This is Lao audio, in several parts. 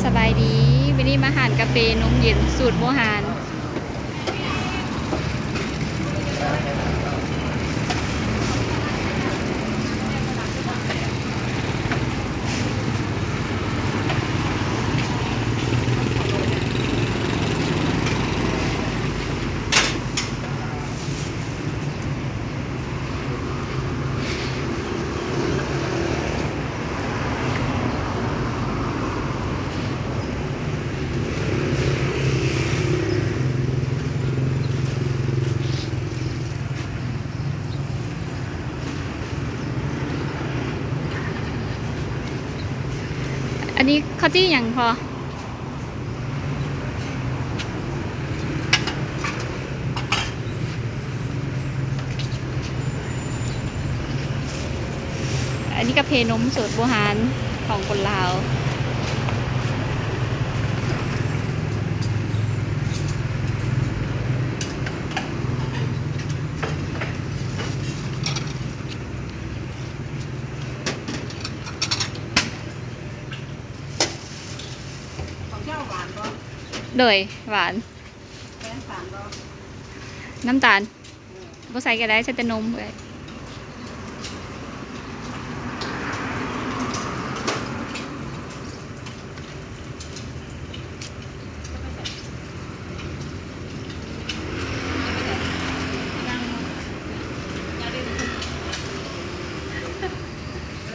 ສະບາຍດີ, ມື້ນີ້ມາຮ້ານກາເຟນົມເຢັນສູດບູຮານ. ອັນນີ້ເຂົ້າຈີ່ຫຍັງພໍ່? ອັນນີ້ກາເຟນົມສູດບູຮານຂອງຄົນລາວ. ຂອງເຈົ້າຫວານບໍ່? ໂດຍ ຫວານ. ໃສ່ນ້ຳຕານບໍ່? ນ້ຳຕານ ເອີ ບໍ່ໃສ່ກໍໄດ້ ໃສ່ແຕ່ນົມເອີຍ.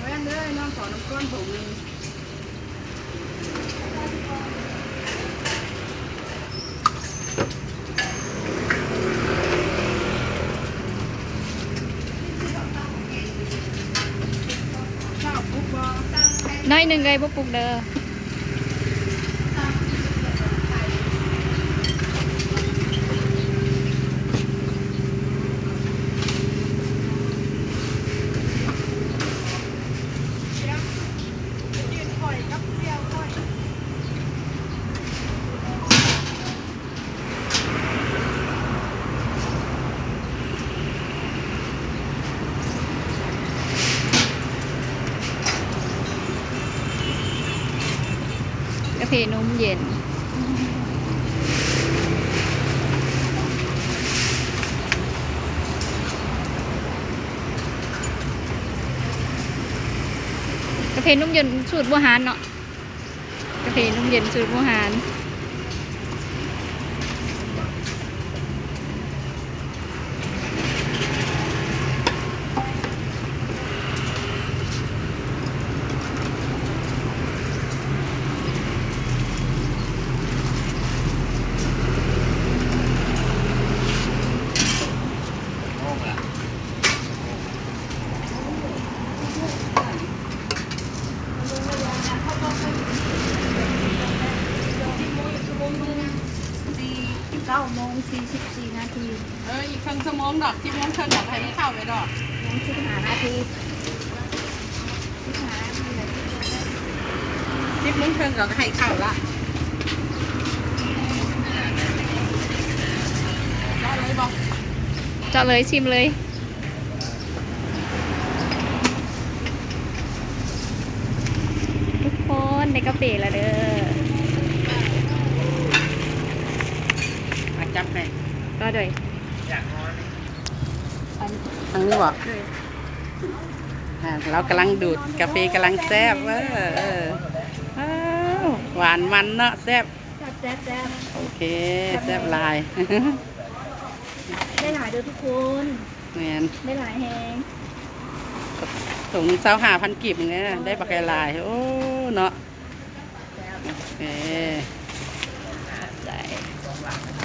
ແວ່ນເດີ ນ້ອງຂໍນ້ຳກ້ອນຖົງໜຶ່ງ. ໜ້ອຍໜຶ່ງເອີຍ ບໍ່ປຸກເດີ. ກາເຟນົມເຢັນ. ກາເຟນົມເຢັນສູດບູຮານເນາະ. ກາເຟນົມເຢັນສູດບູຮານ. ເກົ້າໂມງສີ່ສິບສີ່ນາທີ. ເອີ ອີກເຄິ່ງຊົ່ວໂມງດອກ, ສິບໂມງເຄິ່ງດອກ ໃຫ້ມັນເຂົ້າໄປດອກ. ຍັງສິບຫ້ານາທີ. ສິບໂມງເຄິ່ງກໍໃຫ້ເຂົ້າລະ. ເຈາະເລີຍບໍ່? ເຈາະເລີຍ, ຊິມເລີຍ. ທຸກຄົນ ໄດ້ກາເຟແລ້ວເດີ. ມາຈັບໃຫ້. ກໍໂດຍ. ອັນ ທາງນີ້ບໍ່? ໂດຍ. ອ່າ ລາວກຳລັງດູດກາເຟ ກຳລັງແຊບ. ເອີ ເອີ ວ້າວ ຫວານມັນເນາະ ແຊບ. ແຊບ ແຊບ ແຊບ. ໂອເຄ ແຊບຫຼາຍ. ໄດ້ຫຼາຍເດີທຸກຄົນ. ແມ່ນ ໄດ້ຫຼາຍແຮງ. ຖົງຊາວຫ້າພັນກີບນີ້ນະ ໄດ້ບັກຫຼາຍ. ໂອ້ ເນາະ. ໂອເຄ ຂອບໃຈ.